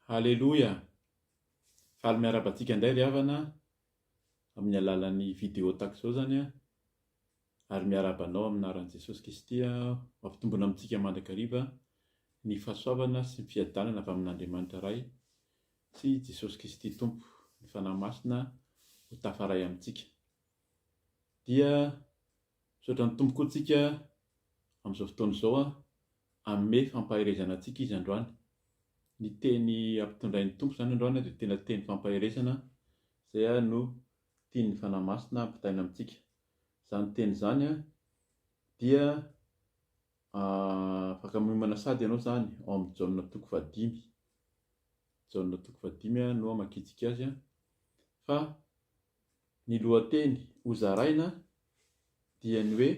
Haleloia! Faly miarahaba antsika indray ry havana amin'ny alalan'ny vidéo tahaka izao izany an, ary miarahaba anao amin'ny anaran'i Jesosy Kristy aho, ho ampitombona amintsika mandrakariva ny fahasoavana sy ny fiadanana avy amin'Andriamanitra Ray sy Jesosy Kristy Tompo, ny Fanahy Masina ho tafaray amintsika. Dia misaotra ny Tompo koa tsika amin'izao fotoana izao an, hanome fampaherezana antsika Izy androany. Ny teny ampitondrain'ny Tompo izany androany dia tena teny fampaherezana izay no tian'ny Fanahy Masina ampitaina amintsika. Izany teny izany dia afaka miomana sady ianao izany ao amin'ny Jaona toko fahadimy. Jaona toko fahadimy no hamakiantsika azy fa ny lohateny hozaraina dia ny hoe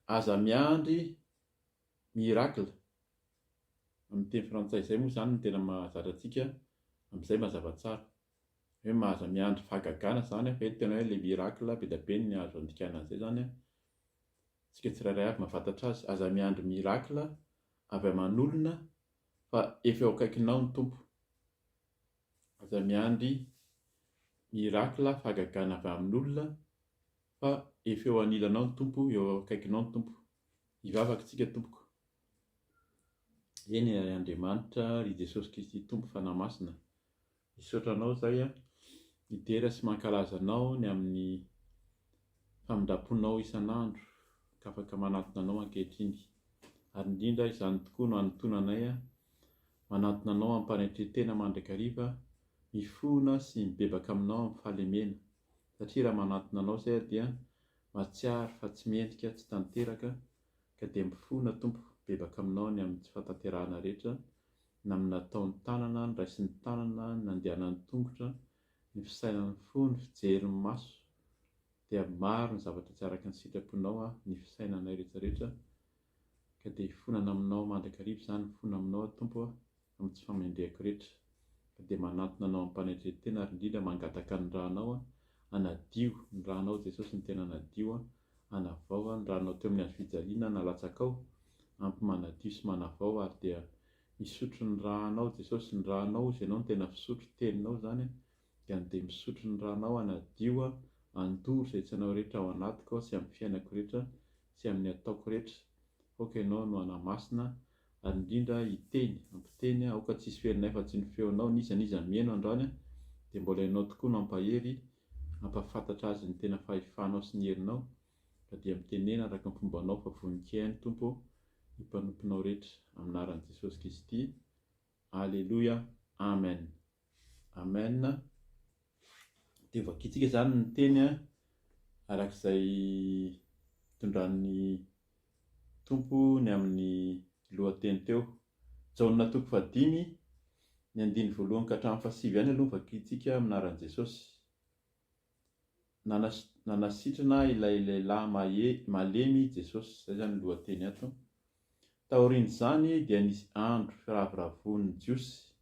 Aza miandry miracle. Amin'ny teny frantsay izay moa izany no tena mahazatra antsika amin'izay mazava tsara. Hoe aza miandry fahagagana izany fa eto tena hoe le miracle be dia be ny azo andikana an'izay izany an. Isika tsirairay avy mahafantatra azy. Aza miandry miracle avy aman'olona fa efa eo akaikinao ny Tompo. Aza miandry miracle fahagagana avy amin'olona fa efa eo anilanao ny Tompo, eo akaikinao ny Tompo. Hivavaka isika tompoko. Eny ry Andriamanitra, ry Jesosy Kristy Tompo Fanahy Masina. Misaotra Anao izahay a, midera sy mankalaza Anao ny amin'ny famindram-ponao isan'andro ka afaka manatona Anao ankehitriny. Ary indrindra izany tokoa no hanintonanay a, manatona Anao am-panetren-tena mandrakariva, mifona sy mibebaka Aminao amin'ny fahalemena. Satria raha manatona Anao izahay dia mahatsiaro fa tsy mendrika, tsy tanteraka, ka dia mifona Tompo, mibebaka Aminao ny amin'ny tsy fahatanterahana rehetra, na amin'ny nataon'ny tanana, ny raisin'ny tanana, ny nandehanan'ny tongotra, ny fisainan'ny fo, ny fijerin'ny maso, dia maro ny zavatra tsy araka ny sitraponao ny fisainanay rehetra rehetra, ka dia hifonana aminao mandrakariva izany, mifona aminao aho Tompo a, amin'ny tsy fahamendrehako rehetra, ka dia manantona anao amim-panetren-tena ary indrindra mangataka ny rànao aho, hanadio, ny rànao Jesosy no tena hanadio aho, hanavao aho, ny rànao teo amin'ny hazo fijaliana nalatsakao, ampy manadio sy manavao ary dia misotro ny rànao Jesosy, ny rànao hozy ianao no tena fisotro, teninao izany dia ny dia misotro ny rànao hanadio aho, handoro izay tsy anao rehetra ao anatiko ao sy amin'ny fiainako rehetra sy amin'ny ataoko rehetra, aoka ianao no hanamasina ary indrindra hiteny, hampiteny, aoka tsy hisy feonay fa tsy ny feonao, n'iza n'iza miheno androany dia mbola ianao tokoa no hampahery, hampahafantatra azy ny tena fahefanao sy ny herinao, ka dia mitenena araka ny fombanao fa vonon-kihaino Tompo ô ny mpanomponao rehetra, amin'ny anaran'i Jesosy Kristy, Aleloia, Amen. Amen. Dia vakintsika izany ny teny araka izay itondran'ny Tompo ny amin'ny lohateny teo. Jaona toko fahadimy, ny andininy voalohany ka hatramin'ny fahasivy ihany aloha no vakintsika amin'ny anaran'i Jesosy. Nanasitrana ilay lehilahy malemy i Jesosy, izay izany ny lohateny ato. Taorian'izany dia nisy andro firavoravoan'ny Jiosy,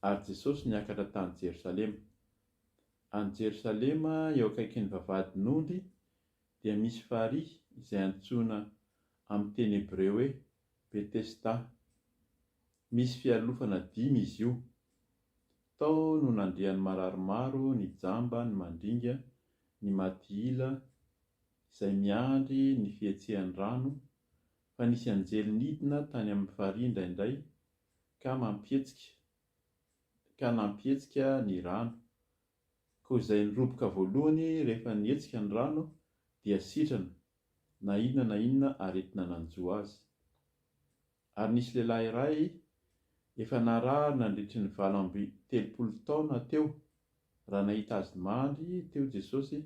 ary Jesosy niakatra tany Jerosalema. Any Jerosalema, eo akaikin'ny vavahadin'ondry, dia misy farihy izay antsoina amin'ny teny hebreo hoe Betesda. Misy fialofana dimy izy io. Tao no nandrian'ny marary maro, ny jamba, ny mandringa, ny maty ila, izay miandry ny fihetsehan'ny rano, fa nisy anjely nidina tany amin'ny farihy indraindray ka mampihetsika ka nampihetsika ny rano. Koa izay niroboka voalohany rehefa nihetsika ny rano dia sitrana, na inona na inona aretina nanjo azy. Ary nisy lehilahy iray efa narary nandritry ny 38 taona teo, raha nahita azy mandry teo Jesosy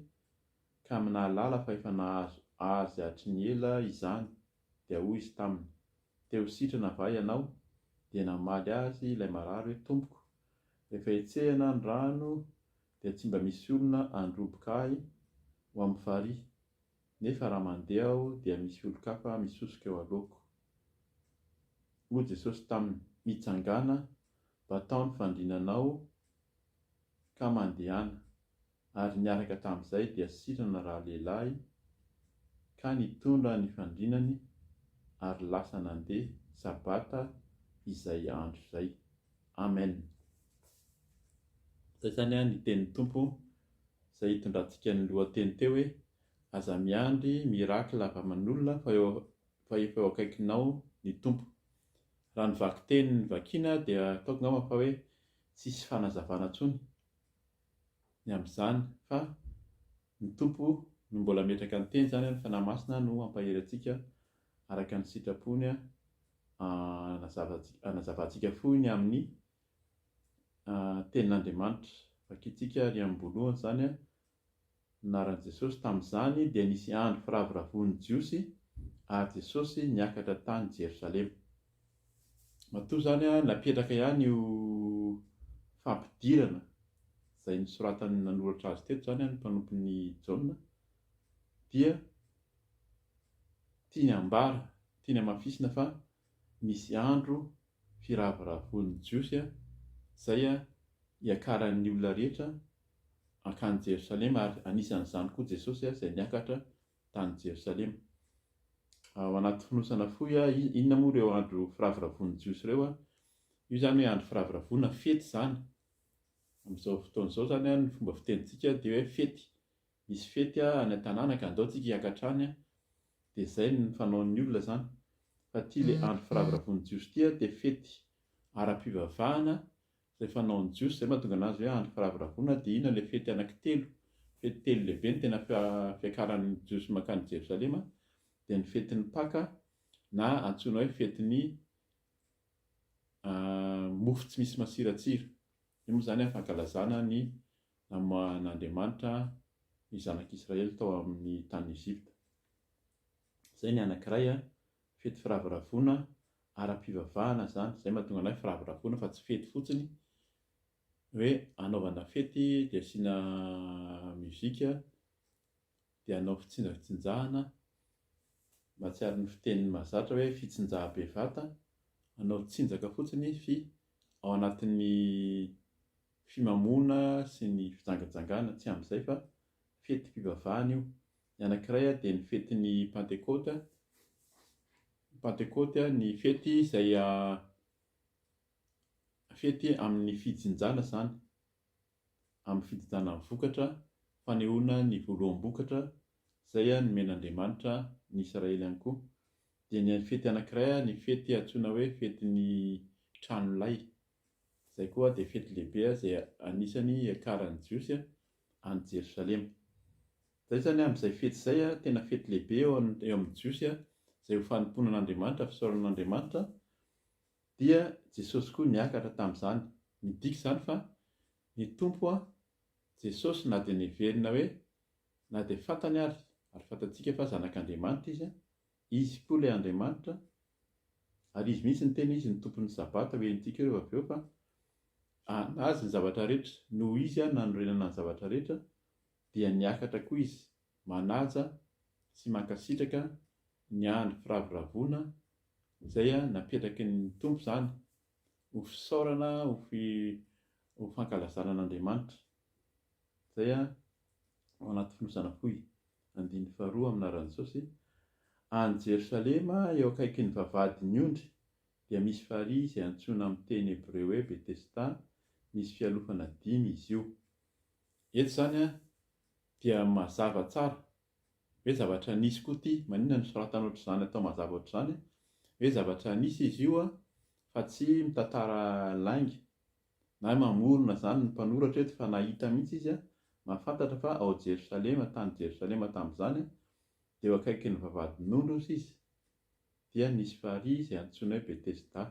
ka nahalala fa efa nahazo azy hatry ny ela izany, dia hoy Izy taminy, Te ho sitrana va ianao? Dia namaly azy ilay marary hoe, Tompoko, rehefa hetsehina ny rano dia tsy mba misy olona handroboka ahy ho amin'ny farihy, nefa raha mandeha aho dia misy olon-kafa misosoka eo alohako. Hoy Jesosy taminy, Mitsangàna, batao ny fandrinanao ka mandehana. Ary niaraka tamin'izay dia sitrana ralehilahy ka nitondra ny fandrinany ary lasa nandeha, Sabata izay andro izay. Amen. Izay izany ny tenin'ny Tompo izay hitondrantsika ny lohateny teo hoe Aza miandry miracle avy aman'olona fa eo fa efa eo akaikinao ny Tompo. Raha ny vakiteny vakiana dia ataoko angamba fa hoe tsisy fanazavana intsony ny amin'izany fa ny Tompo no mbola ametraka ny teny izany, ny Fanahy Masina no hampahery antsika araka ny sitrapony hanazavantsika fohy ny amin'ny Tenin'Andriamanitra. Vakintsika ary am-boalohany izany ny anaran'i Jesosy. Tamin'izany dia nisy andro firavoravoan'ny Jiosy, ary Jesosy niakatra tany Jerosalema. Matoa izany napetraka ihany io fampidirana izay nosoratan'ny nanoratra azy teto izany ny mpanompon'i Jaona dia tiany hambara, tiany hamafisina fa nisy andro firavoravoan'ny Jiosy izay hiakaran'ny olona rehetra hankany Jerosalema ary anisan'izany koa Jesosy izay niakatra tany Jerosalema. Ao anaty fonosana fohy, inona moa ireo andro firavoravoan'ny Jiosy ireo? Io izany hoe andro firavoravoana, fety izany. Amin'izao fotoana izao izany ny fomba fitenintsika dia hoe fety. Misy fety any an-tanàna ka andao tsika hiakatra any dia izay ny fanaon'ny olona izany. Fa ity ilay andro firavoravoan'ny Jiosy ity dia fety ara-pivavahana izay fanaon'ny Jiosy, izay mahatonga anazy hoe andro firavoravoana. Dia inona ilay fety anankitelo, fety telo lehibe no tena fiakaran'ny Jiosy mankany Jerosalema dia ny fetin'ny Paka na antsoina hoe fetin'ny mofo tsy misy masiratsira. Io moa izany fankalazana ny namoahan'Andriamanitra ny zanak'Israely tao amin'ny tany Egypta. Izay ny anankiray, fety firavoravoana ara-pivavahana izany, izay mahatonga an'ilay firavoravoana fa tsy fety fotsiny hoe anaovana fety dia asiana mozika dia hanao fitsinjatsinjahana, mahatsiaro ny fiteniny mahazatra hoe fitsinjaha-bevata, hanao tsinjaka fotsiny fy ao anatin'ny fimamoana sy ny fijangajangana, tsy amin'izay fa fetim-pivavahana io. Ny anankiray dia ny fetin'ny Pantekôta, Pantekôty ny fety izay fety amin'ny fijinjana izany, amin'ny fijinjana ny vokatra, fanehoana ny voaloham-bokatra izay nomen'Andriamanitra ny Israely ihany koa. Dia ny fety anankiray ny fety antsoina hoe fetin'ny tranolay. Izay koa dia fety lehibe izay anisany hiakaran'ny Jiosy any Jerosalema. Izay izany amin'izay fety izay, tena fety lehibe eo amin'ny Jiosy, izay ho fanompoana an'Andriamanitra, fisaorana an'Andriamanitra, dia Jesosy koa niakatra tamin'izany. Midika izany fa ny Tompo Jesosy na dia neverina hoe, na dia fantany ary, ary fantatsika fa Zanak'Andriamanitra Izy, Izy koa ilay Andriamanitra, ary Izy mihitsy niteny hoe Izy no Tompon'ny Sabata, ho henontsika eo rehefa avy eo fa an'Azy ny zavatra rehetra, noho Izy nanorenana ny zavatra rehetra dia niakatra koa Izy, manaja sy mankasitraka ny andro firavoravoana izay napetraky ny Tompo izany ho fisaorana, ho ho fankalazana an'Andriamanitra. Izay ao anaty fonosana fohy. Andininy faharoa amin'ny anaran'i Jesosy, Any Jerosalema, eo akaikin'ny vavahadin'ny ondry, dia misy farihy izay antsoina amin'ny teny hebreo hoe Betesda, misy fialofana dimy izy io. Eto izany dia mazava tsara hoe zavatra nisy koa ity, maninona no soratana ohatr'izany atao mazava ohatr'izany, hoe zavatra nisy izy io fa tsy mitantara lainga Na hoe mamorona izany ny mpanoratra eto fa nahita mihitsy izy, mahafantatra fa ao Jerosalema, tany Jerosalema tamin'izany, dia eo akaikin'ny vavahadin'ondry hozy izy, dia nisy farihy izay antsoina hoe Betesda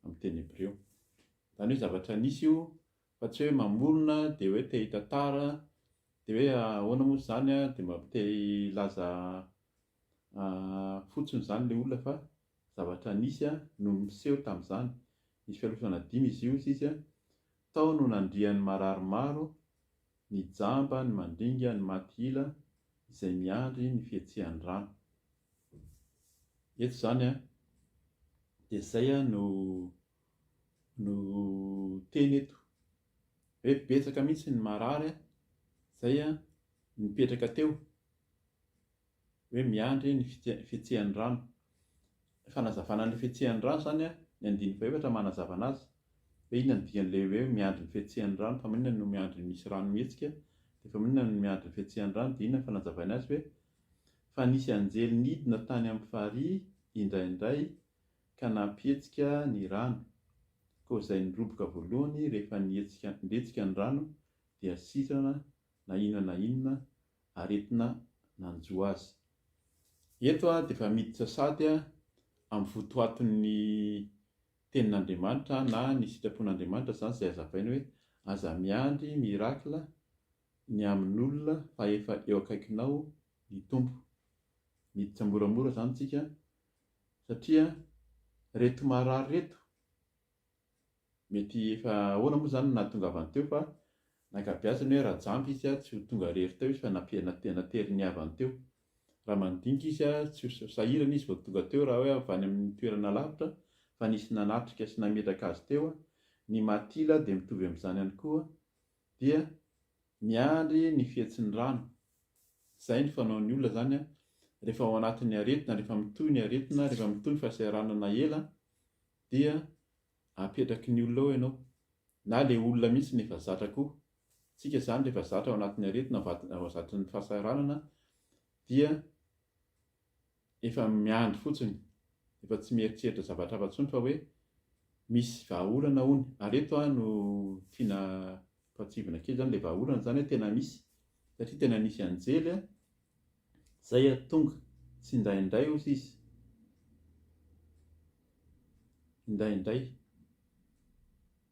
amin'ny teny hebreo. Izany hoe zavatra nisy io fa tsy hoe mamorona dia hoe te hitantara dia hoe ahoana moa izany dia mba te hilaza fotsiny izany ilay olona fa zavatra nisy no miseho tamin'izany. Nisy fialofana dimy izy io, hoy izy, tao no nandrian'ny marary maro, ny jamba, ny mandringa, ny maty ila, izay miandry ny fihetsehan'ny rano. Eto izany dia izay no no teny eto, hoe betsaka mihitsy ny marary izay nipetraka teo. hoe miandry ny fihetsehan'ny rano. Fanazavana an'ilay fihetsehan'ny rano izany, ny andininy fahefatra manazava anazy. Hoe inona no dikan'ilay hoe miandry ny fihetsehan'ny rano, fa maninona no miandry misy rano mihetsika, dia fa maninona no miandry ny fihetsehan'ny rano, dia inona ny fanazavaina azy hoe fa nisy anjely nidina tany amin'ny farihy indraindray ka nampihetsika ny rano, koa izay niroboka voalohany rehefa nihetsika nihetsika ny rano dia sitrana na inona na inona aretina nanjo azy. Eto dia efa miditra sady amin'ny votoatin'ny Tenin'Andriamanitra na ny sitrapon'Andriamanitra izany izay hazavainy hoe aza miandry miracle ny amin'olona fa efa eo akaikinao ny Tompo. Miditra moramora izany tsika satria reto marary reto Mety efa ahoana moa izany no nahatongavany teo fa nankabeazany hoe raha jamba izy tsy ho tonga rery teo izy fa naterin'ny havany teo. Raha mandinika izy tsy ho sahirana izy vao tonga teo raha hoe avy any amin'ny toerana lavitra fa nisy nanatrika sy nametraka azy teo. Ny matila dia mitovy amin'izany ihany koa dia miandry ny fihetsin'ny rano. Izay ny fanaon'ny olona izany rehefa ao anatin'ny aretina, rehefa mitohy ny aretina, rehefa mitohy ny fahasahiranana ela dia apetraky ny olona ao ianao, na le olona mihitsy no efa zatra koa, tsika zany rehefa zatra ao anatin'ny aretina, ao zatry ny fahasahiranana dia efa miandry fotsiny, efa tsy mieritreritra zavatra hafa intsony fa hoe misy vahaolana hono, ary eto aho no tiana ampahatsiahivina kely zany le vahaolana zany hoe tena misy, satria tena nisy anjely a, zay a tonga, tsy indraindray hozy izy, indraindray.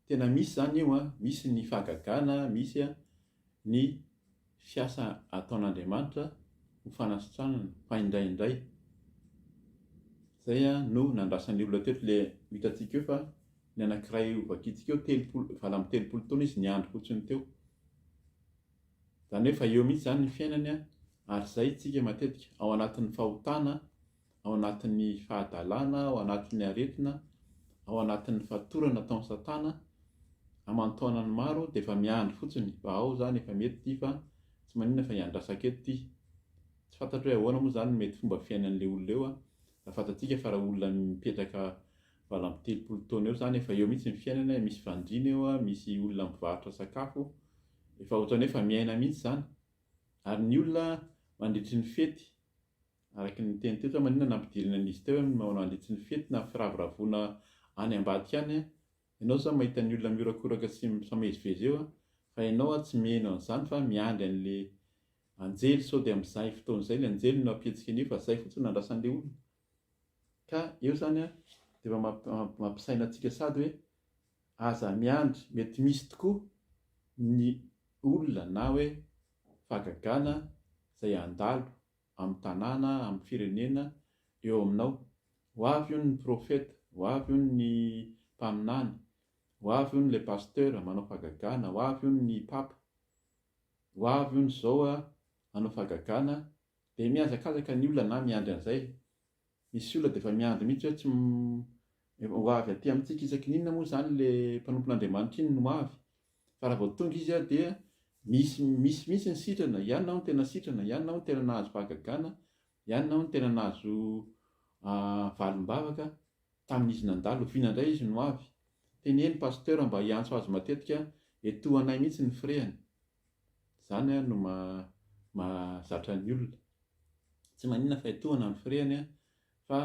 Tena misy izany io an, misy ny fahagagana, misy ny fiasa ataon'Andriamanitra ho fanasitranana fa indraindray. Izay no nandrasan'ny olona teto le hitantsika eo fa ny anankiray hovakintsika eo 30, 38 taona izy niandry fotsiny teo. Izany hoe efa eo mihitsy izany ny fiainany ary izay tsika matetika ao anatin'ny fahotana ao anatin'ny fahadalana, ao anatin'ny aretina, ao anatin'ny fatorana ataon'i satana aman-taonany maro dia efa miandry fotsiny fa ao izany efa mety ity fa tsy maninona fa hiandrasako eto ity. Tsy fantatro hoe ahoana moa izany no mety fomba fiainan'ilay olona eo an, raha fantatsika fa raha olona mipetraka 38 taona eo izany efa eo mihitsy ny fiainana, misy fandriana eo, misy olona mivarotra sakafo, efa ohatran'ny hoe efa miaina mihitsy izany. Ary ny olona mandritry ny fety Araka ny niteny teo, maninona nampidirina an'izy teo hoe mandritry ny fety na firavoravoana any ambadika any ianao zao mahita ny olona mihorakoraka sy mifamezivezy eo fa ianao tsy miheno an'izany fa miandry an'le anjely sao dia amin'izay fotoana izay le anjely no hampihetsika an'io fa zay fotsiny no andrasan'le olona. Ka eo zany dia efa mampisaina antsika sady hoe aza miandry, mety misy tokoa ny olona na hoe fahagagana izay handalo amin'ny tanàna, amin'ny firenena eo aminao. Ho avy hono ny profeta, ho avy hono ny mpaminany, ho avy hono ilay pasteur manao fahagagana, ho avy hono ny papa, ho avy hono izao hanao fahagagana, dia mihazakazaka ny olona na miandry an'izay. Misy olona dia efa miandry mihitsy hoe tsy ho avy aty amintsika isaky ny inona moa izany ilay mpanompon'Andriamanitra iny no avy. Fa raha vao tonga izy dia misy misy mihitsy ny sitrana, i anona hono tena sitrana, i anona hono tena nahazo fahagagana, i anona hono tena nahazo valim-bavaka tamin'izy nandalo, oviana indray izy no avy. Teneno pasteur mba hiantso azy matetika, etoanay mihitsy ny firehany. Izany no mahazatra ny olona. Tsy maninona fa etoana ny firehany fa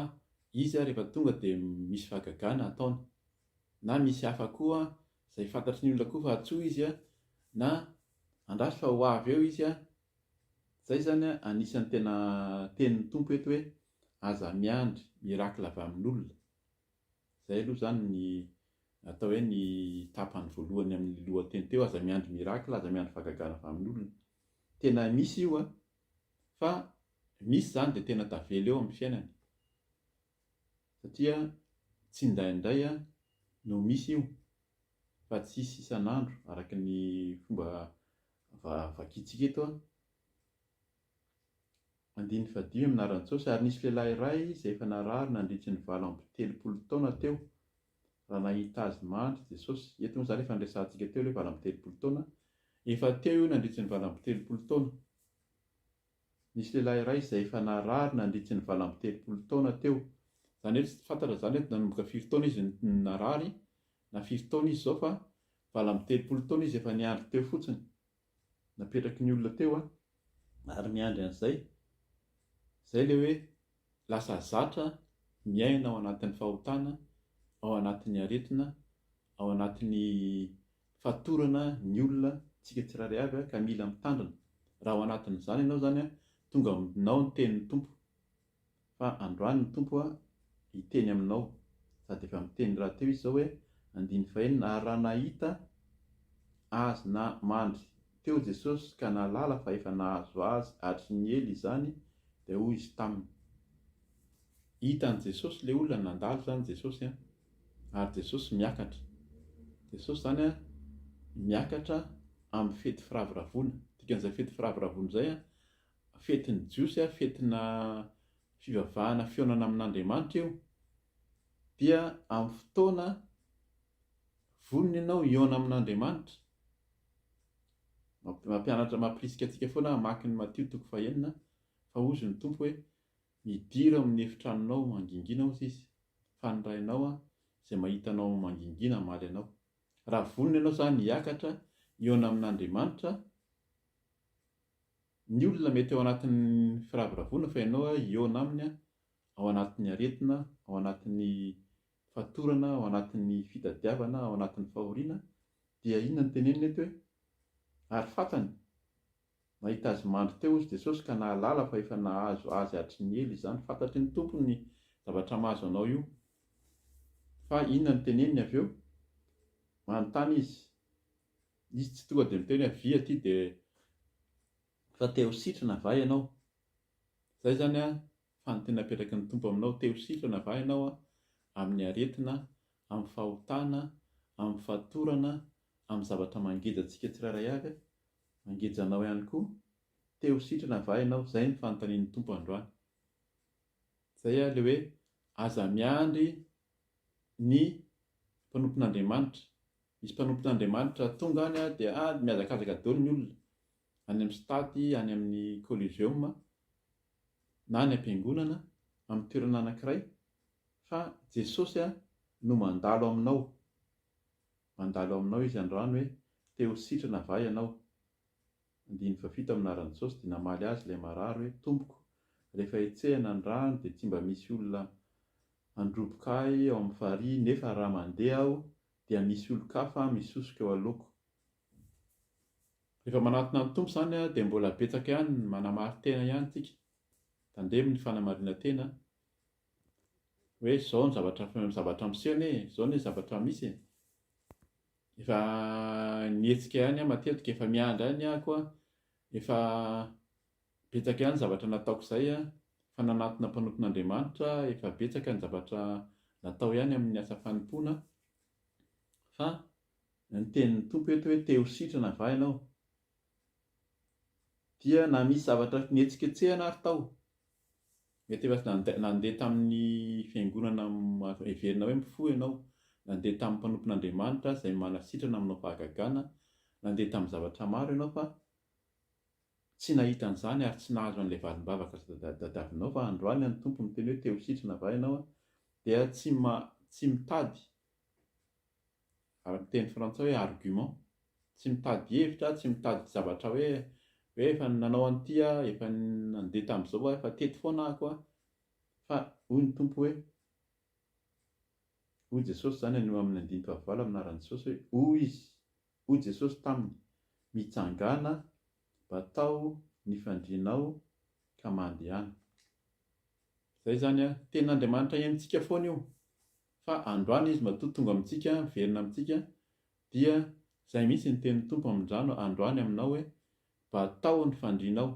izy rehefa tonga dia misy fahagagana ataony. Na misy hafa koa izay fantatry ny olona koa fa antsoy izy na andraso fa ho avy eo izy. Izay izany anisan'ny tena tenin'ny Tompo eto hoe aza miandry miracle avy amin'olona. Izay aloha izany ny atao hoe ny tapany voalohany amin'ny lohateny teo, aza miandry miracle, aza miandry fahagagana avy amin'olona. Tena misy io an, fa misy izany dia tena tavela eo amin'ny fiainana. Satria tsy indraindray no misy io fa tsisy isan'andro araka ny fomba vakintsika eto an. Andininy fahadimy amin'ny anaran'i Jesosy, Ary nisy lehilahy iray izay efa narary nandritry ny 38 taona teo, raha nahita azy mandry Jesosy. Eto moa izany efa niresahantsika teo ilay 38 taona. Efa teo io nandritry ny 38 taona. Nisy lehilahy iray izay efa narary nandritry ny 38 taona teo. Izany hoe tsy fantatra izany hoe nanomboka firy taona izy no narary. na firy taona izy izao fa 38 taona izy efa niandry teo fotsiny. Napetraky ny olona teo ary miandry an'izay. Izay ilay hoe lasa zatra miaina ao anatin'ny fahotana, ao anatin'ny aretina, ao anatin'ny fatorana ny olona, tsika tsirairay avy ka mila mitandrina. Raha ao anatin'izany ianao izany, tonga aminao ny tenin'ny Tompo. Fa androany ny Tompo hiteny aminao, sady efa miteny rahateo Izy izao hoe, andininy fahenina, ary raha nahita Azy na mandry teo Jesosy ka nahalala fa efa nahazo Azy hatry ny ela izany, dia hoy Izy taminy. Hitan'i Jesosy ilay olona, nandalo izany Jesosy an, ary Jesosy miakatra. Jesosy izany an, miakatra amin'ny fety firavoravoana. Dikan'izay fety firavoravoana izay an, Fetin'ny Jiosy, fetina fivavahana fihaonana amin'Andriamanitra io, dia amin'ny fotoana vonona ianao hihaona amin'Andriamanitra. Mampianatra, mampirisika antsika foana hamaky ny Matio toko fahenina, fa hozy ny Tompo hoe, midira ao amin'ny efitranonao mangingina hozy izy, fa ny Rainao izay mahita anao mangingina hamaly anao. Raha vonona ianao izany hiakatra hihaona amin'Andriamanitra, Ny olona mety ao anatin'ny firavoravoana fa ianao hihaona aminy ao anatin'ny aretina, ao anatin'ny fatorana, ao anatin'ny fitadiavana, ao anatin'ny fahoriana, dia inona no teneniny eto hoe, ary fantany, nahita azy mandry teo hozy Jesosy ka nahalala fa efa nahazo azy hatry ny ela izany, fantatry ny Tompo ny zavatra mahazo anao io, fa inona no teneniny avy eo? Manontany izy, Izy tsy tonga dia miteny hoe avia aty dia fa te ho sitrana va ianao? Izay izany an, fanontaniana apetraky ny Tompo aminao, te ho sitrana va ianao amin'ny aretina, amin'ny fahotana, amin'ny fatorana, amin'ny zavatra mangeja antsika tsirairay avy, mangeja anao ihany koa, te ho sitrana va ianao? Izay ny fanontanian'ny Tompo androany. Izay ilay hoe aza miandry ny mpanompon'Andriamanitra Misy mpanompon'Andriamanitra tonga any dia ah mihazakazaka daholo ny olona, any amin'ny stade, any amin'ny coliseum, na any am-piangonana, amin'ny toerana anankiray, fa Jesosy no mandalo aminao, mandalo aminao Izy androany hoe te ho sitrana va ianao? Andininy fahafito amin'ny anaran'i Jesosy dia namaly azy ilay marary hoe Tompoko, rehefa hetsehina ny rano dia tsy mba misy olona handroboka ahy ao amin'ny farihy nefa raha mandeha aho dia misy olon-kafa misosoka eo aloako. Rehefa manatona ny Tompo izany dia mbola betsaka ihany ny manamari-tena ihany tsika. Tandremo ny fanamarinan-tena hoe izao ny zavatra zavatra miseho anie e, izao anie zavatra misy e. Efa nihetsika ihany aho matetika, efa miandry ihany aho koa, efa betsaka ihany ny zavatra nataoko izay fa nanatona mpanompon'Andriamanitra, efa betsaka ny zavatra natao ihany amin'ny asa fanompoana fa ny tenin'ny Tompo eto hoe te ho sitrana va ianao? Dia na misy zavatra nihetsiketsehana ary tao, mety efa nandeha tamin'ny fiangonana heverina hoe mifoha ianao, nandeha tamin'ny mpanompon'Andriamanitra izay manasitrana manao fahagagana, nandeha tamin'ny zavatra maro ianao fa Tsy nahita an'izany ary tsy nahazo an'ilay valim-bavaka tadiavinao fa androany ny Tompo miteny hoe te ho sitrana va ianao dia tsy tsy mitady amin'ny teny frantsay hoe argument tsy mitady hevitra tsy mitady zavatra hoe hoe efa nanao an'ity aho efa nandeha tamin'izao aho efa teto foana aho koa fa hoy ny Tompo hoe hoy Jesosy izany anio amin'ny andininy fahavalo amin'ny anaran'i Jesosy hoe hoy izy Hoy Jesosy taminy, Mitsangàna, batao ny fandrianao ka mandehana. Izay izany an, tenin'Andriamanitra henontsika foana io, fa androany izy matoa tonga amintsika, miverina amintsika, dia izay mihitsy ny tenin'ny Tompo amindrano androany aminao hoe, batao ny fandrianao.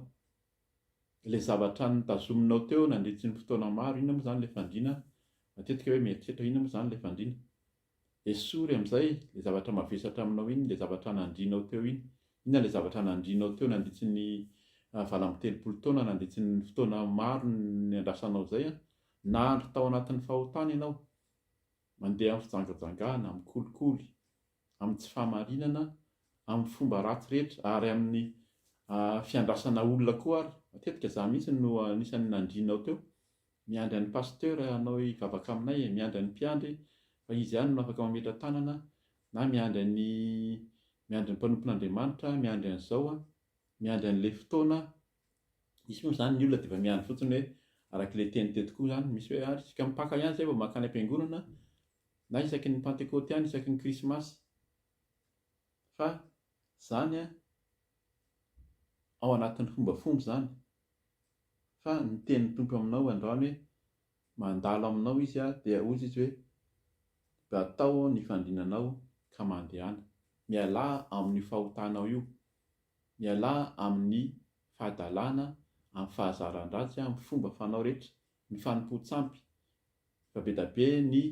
Ilay zavatra notazominao teo nandritry ny fotoana maro, inona moa izany ilay fandriana? Matetika hoe mieritreritra inona moa izany ilay fandriana? Esory amin'izay ilay zavatra mavesatra aminao iny, ilay zavatra nandrianao teo iny. Inona ilay zavatra nandrianao teo nandritry ny 38 taona, nandritry ny fotoana maro niandrasanao izay an? Nandry tao anatin'ny fahotana ianao, mandeha amin'ny fijangajangana, amin'ny kolikoly, amin'ny tsy fahamarinana, amin'ny fomba ratsy rehetra ary amin'ny fiandrasana olona koa ary. Matetika izaho mihitsy no anisan'ny nandrianao teo. Miandry an'i Pasteur hanao hivavaka aminay e, miandry an'i Mpiandry Fa Izy ihany no afaka mametra-tanana na miandry an'ny miandry ny mpanompon'Andriamanitra, miandry an'izao, miandry an'ilay fotoana. Misy moa izany ny olona dia efa miandry fotsiny hoe araka ilay teny teto koa izany, misy hoe ary isika mipaka ihany izay vao mankany am-piangonana na isaky ny pantekoty ihany, isaky ny krismasy. Fa izany ao anatin'ny fombafomba izany. Fa ny tenin'ny Tompo aminao androany hoe mandalo aminao Izy dia hoy Izy hoe batao ny fandrinanao ka mandehana. Mialà amin'io fahotanao io. Mialà amin'ny fahadalana, amin'ny fahazaran-dratsy, amin'ny fomba fanao rehetra, ny fanompoan-tsampy. Efa be da be ny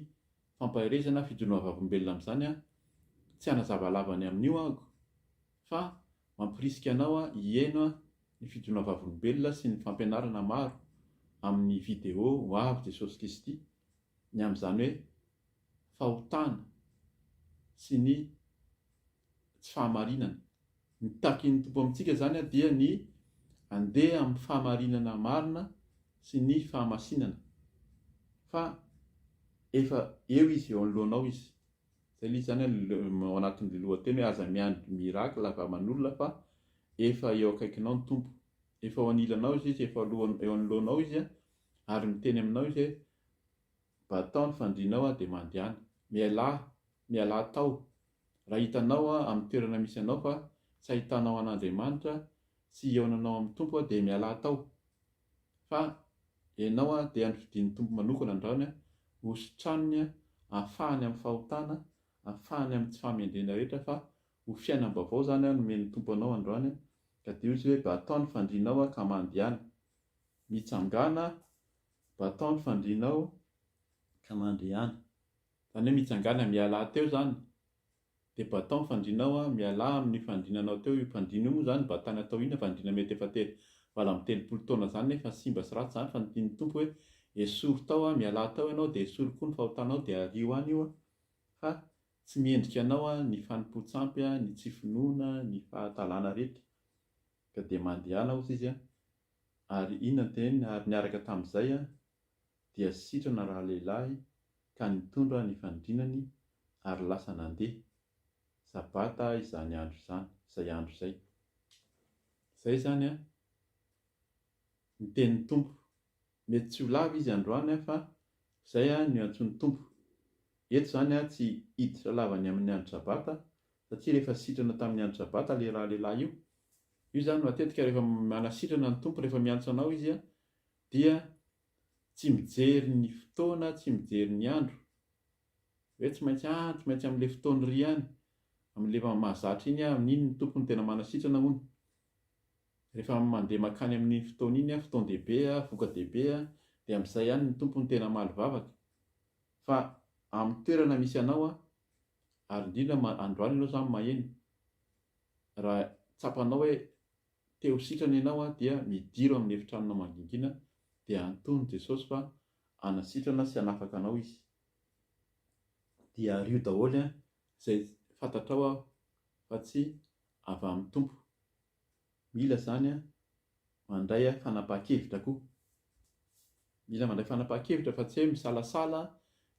fampaherezana fijoroana vavolombelona amin'izany an! Tsy hanazava lava ny amin'io aho fa mampirisika anao hihaino ny fijoroana vavolombelona sy ny fampianarana maro amin'ny video Ho avy Jesosy Kristy ny amin'izany hoe fahotana sy ny tsy fahamarinana. Ny takin'ny Tompo amintsika izany dia ny handeha amin'ny fahamarinana marina sy ny fahamasinana. Fa efa eo Izy, eo anoloanao Izy. Izay ilay izy izany ao anatin'ilay lohateny hoe aza miandry miracle avy aman'olona fa efa eo akaikinao ny Tompo. Efa eo anilanao Izy, efa eo anoloanao Izy ary miteny aminao Izy hoe batao ny fandrianao dia mandehana. Mialà, mialà tao. Raha hitanao amin'ny toerana misy anao fa tsy ahitanao an'Andriamanitra sy hihaonanao amin'ny Tompo dia mialà tao. Fa ianao dia nofidin'ny Tompo manokana androany ho sitraniny ahafahany amin'ny fahotana, ahafahany amin'ny tsy fahamendrehana rehetra fa ho fiainam-baovao izany nomen'ny Tompo anao androany ka dia hoy Izy hoe batao ny fandrianao ka mandehana. Mitsangàna, batao ny fandrianao ka mandehana. Izany hoe mitsangàna mialà teo izany dia batao ny fandrianao a, mialà amin'io fandrinanao teo io fandriana io moa izany batana atao inona fandriana mety efa te 38 taona izany nefa simba sy ratsy izany fa ny tian'ny Tompo hoe esory tao a, mialà tao ianao dia esory koa ny fahotanao dia ario any io a, fa tsy mendrika anao a ny fanompoan-tsampy a, ny tsy finoana, ny fahatalana rehetra ka dia mandehana hozy izy a, ary inona no teneniny ary niaraka tamin'izay a dia sitrana ralehilahy ka nitondra ny fandrinany ary lasa nandeha. Sabata izany andro izany, izay andro izay. Izay izany an, ny tenin'ny Tompo. Mety tsy ho lava izy androany an, fa izay an no iantsoan'ny Tompo. Eto izany an, tsy hiditra lava ny amin'ny andro Sabata, satria rehefa sitrana tamin'ny andro Sabata ilay ralehilahy io, io izany matetika rehefa manasitrana ny Tompo, rehefa miantso anao Izy an, dia tsy mijery ny fotoana, tsy mijery ny andro, hoe tsy maintsy ah, tsy maintsy amin'ilay fotoana iry ihany, amin'ilay efa mahazatra iny aho, amin'iny ny Tompo no tena manasitrana hono. Rehefa mandeha mankany amin'iny fotoana iny aho, fotoan-dehibe aho, voka-dehibe aho, dia amin'izay ihany ny Tompo no tena hamaly vavaka. Fa amin'ny toerana misy anao aho, ary indrindra androany ianao izany maheno, raha tsapanao hoe te ho sitrana ianao dia midiro amin'ny efitranonao mangingina dia antono Jesosy fa hanasitrana sy hanafaka anao Izy. Dia ario daholo izay fantatrao fa tsy avy amin'ny Tompo. Mila izany mandray fanapahan-kevitra koa. Mila mandray fanapahan-kevitra fa tsy hoe misalasala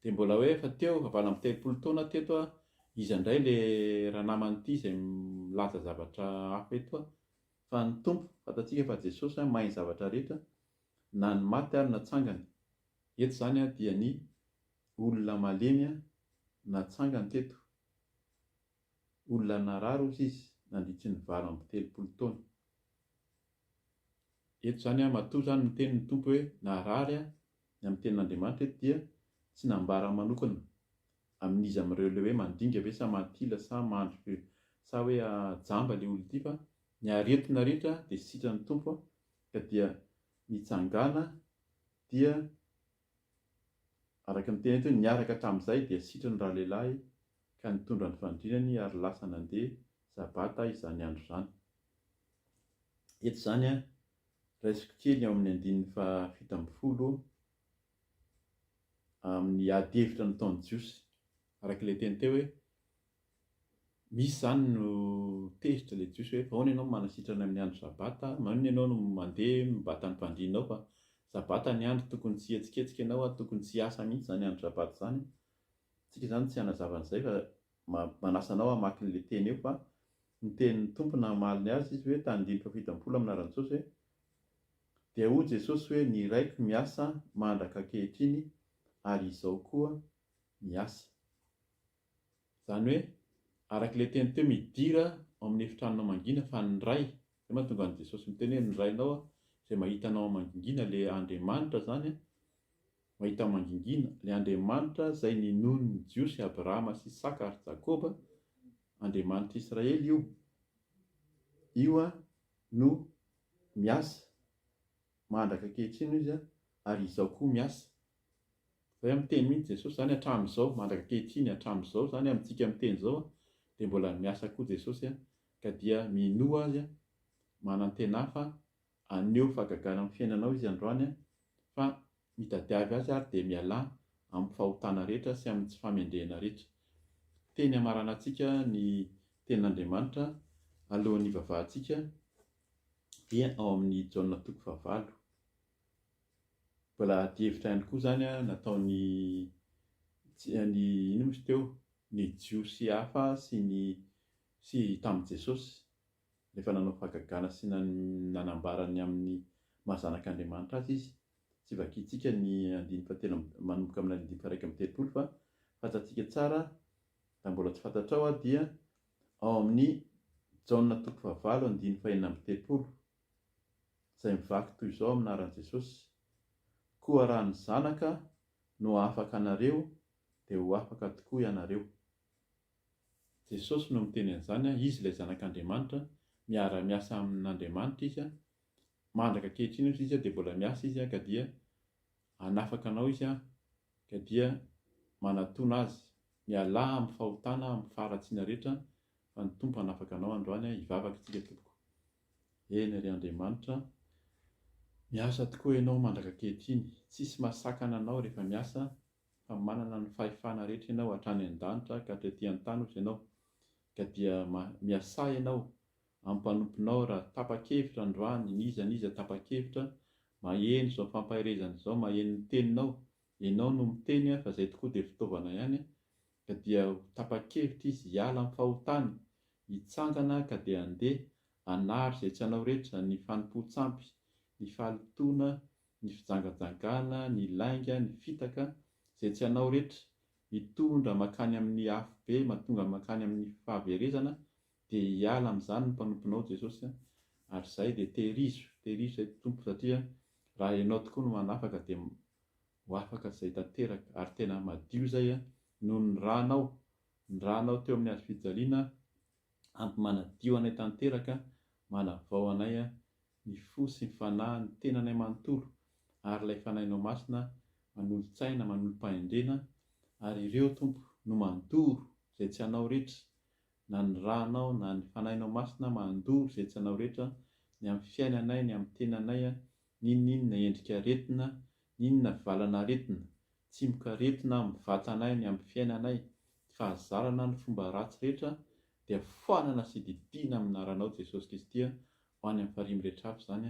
dia mbola hoe efa teo, efa 38 taona teto aho, iza indray le ranamana ity izay milaza zavatra hafa eto aho. Fa ny Tompo, fantatsika fa Jesosy mahay ny zavatra rehetra, na ny maty ary natsangany. Eto izany dia ny olona malemy natsangany teto. Olona narary hozy izy nandritry ny 38 taona. Eto izany matoa izany miteny ny Tompo hoe narary ny amin'ny tenin'Andriamanitra eto dia tsy nambara manokana amin'iza amin'ireo ilay hoe mandringa ve sa mahatila sa mandry sa hoe jamba ilay olona ity fa ny aretina rehetra dia sitran'ny Tompo ka dia mitsangàna dia araka ny teny eto hoe niaraka hatramin'izay dia sitrany ralehilahy ka nitondra ny fandrinany ary lasa nandeha sabata izany andro izany. Eto izany raisiko kely ao amin'ny andininy faha 17 amin'ny ady hevitra nataon'ny Jiosy. Araka ilay teny teo hoe misy izany no tezitra ilay Jiosy hoe fa ahoana ianao no manasitrana amin'ny andro Sabata, maninona ianao no mandeha mibata ny fandrianao fa Sabata ny andro tokony tsy hihetsiketsika ianao, tokony tsy hiasa mihitsy izany andro Sabata izany. Tsika izany tsy hanazava an'izay fa manasa anao hamaky an'ilay teny eo fa ny tenin'ny Tompo namaliny azy izy hoe tany andininy fahafitoampolo amin'ny anaran'i Jesosy hoe Dia hoy Jesosy hoe ny Raiko miasa mandraka ankehitriny ary izao koa miasa. Izany hoe araka ilay teny teo midira ao amin'ny efitranonao mangina fa ny Ray, izay mahatonga an'i Jesosy miteny hoe ny Rainao izay mahita anao mangingina ilay Andriamanitra izany mahita mangingina, ilay Andriamanitra izay ninoan'ny Jiosy Abrahama sy Isaka ary Jakoba, Andriamanitr'i Israely io, io no miasa mandraka ankehitriny hoy izy ary izao koa miasa. Zay hoe miteny mihitsy Jesosy zany hatramin'izao, mandraka ankehitriny hatramin'izao zany amintsika miteny izao dia mbola miasa koa Jesosy ka dia minoa Azy, manantenà fa haneho fahagagana amin'ny fiainanao Izy androany fa mitadiavy Azy ary dia mialà amin'ny fahotana rehetra sy amin'ny tsy fahamendrehana rehetra. Teny hamaranantsika ny tenin'Andriamanitra alohan'ny hivavahantsika dia ao amin'ny Jaona toko fahavalo. Mbola adihevitra ihany koa izany nataon'ny ny inona moa izy teo? Ny Jiosy hafa sy ny sy tamin'i Jesosy rehefa nanao fahagagana sy nanambara ny amin'ny maha zanak'Andriamanitra azy izy. Tsy vakintsika ny andininy fahatelo amby manomboka amin'ny andininy faha-31 fa fantatsika tsara raha mbola tsy fantatrao dia ao amin'ny Jaona toko fahavalo andininy fahenina amby telopolo izay mivaky toy izao amin'ny anaran'i Jesosy, Koa raha ny Zanaka no hahafaka anareo dia ho afaka tokoa ianareo. Jesosy no miteny an'izany, Izy ilay Zanak'Andriamanitra, miara-miasa amin'Andriamanitra Izy, mandraka ankehitriny hozy Izy dia mbola miasa Izy ka dia hanafaka anao Izy ka dia manatona Azy, mialà amin'ny fahotana, amin'ny faharatsiana rehetra fa ny Tompo hanafaka anao androany, hivavaka isika tompoko. Eny ry Andriamanitra, miasa tokoa Ianao mandraka ankehitriny, tsisy mahasakana Anao rehefa miasa fa manana ny fahefana rehetra Ianao hatrany an-danitra ka hatraty an-tany hozy Ianao, ka dia miasà Ianao amin'ny mpanomponao raha tapa-kevitra androany n'iza n'iza tapa-kevitra maheno izao fampaherezana izao maheno ny teninao, Ianao no miteny fa izay tokoa dia fitaovana ihany ka dia ho tapa-kevitra izy hiala amin'ny fahotany, hitsangana ka dia handeha hanary izay tsy anao rehetra, ny fanompoan-tsampy, ny fahalotoana, ny fijangajangana, ny lainga, ny fitaka, izay tsy anao rehetra, mitondra mankany amin'ny afobe, mahatonga mankany amin'ny fahaverezana, dia hiala amin'izany ny mpanomponao Jesosy a, ary izay dia tehirizo, tehirizo izay Tompo satria raha Ianao tokoa no manafaka dia ho afaka izay tanteraka ary tena madio izay a, noho ny rànao, ny rànao teo amin'ny hazo fijaliana ampy manadio anay tanteraka, manavao anay a, ny fo sy ny fanahy, ny tenanay manontolo, ary ilay Fanahinao Masina manolo-tsaina, manolo-pahendrena, ary ireo, Tompo, no mandoro izay tsy anao rehetra, na ny Rànao na ny Fanahinao Masina mandoro izay tsy anao rehetra, ny amin'ny fiainanay, ny amin'ny tenanay, n'inon'inona endrika aretina, n'inona valan'aretina, tsimokaretina amin'ny vatanay, ny amin'ny fiainanay, ny fahazarana, ny fomba ratsy rehetra, dia foanana sy didiana amin'ny anaranao Jesosy Kristy ho any amin'ny farihy mirehetra avy izany,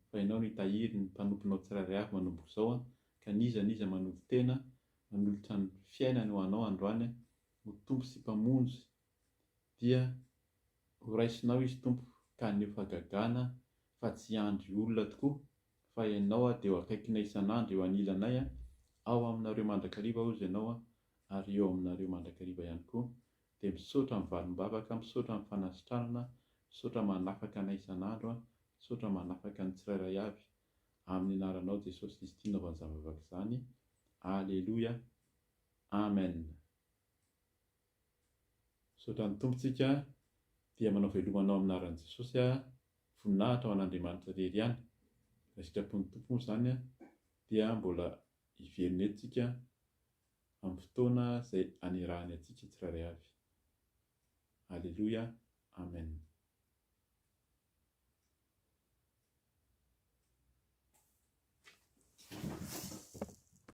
fa Ianao no hitahiry ny mpanomponao tsirairay avy manomboka izao, ka n'iza n'iza manolo-tena, manolotra ny fiainany ho Anao androany, ho Tompo sy Mpamonjy, dia ho raisinao Izy Tompo ka haneho fahagagana fa tsy hiandry olona tokoa fa Ianao dia eo akaikinay isan'andro, eo anilanay, ao aminareo mandrakariva hozy Ianao ary eo aminareo mandrakariva ihany koa. Dia misaotra amin'ny valim-bavaka, misaotra amin'ny fanasitranana, misaotra manafaka anay isan'andro, misaotra manafaka ny tsirairay avy amin'ny anaranao Jesosy Kristy naovan'ny zavavaka izany. Aleloia. Amen. Misaotra ny Tompo tsika dia manao veloma anao amin'ny anaran'i Jesosy a, voninahitra ho an'Andriamanitra irery ihany. Raha sitrapon'ny Tompo moa izany dia mbola hiverina eto tsika amin'ny fotoana izay anirahany antsika tsirairay avy. Aleloia. Amen.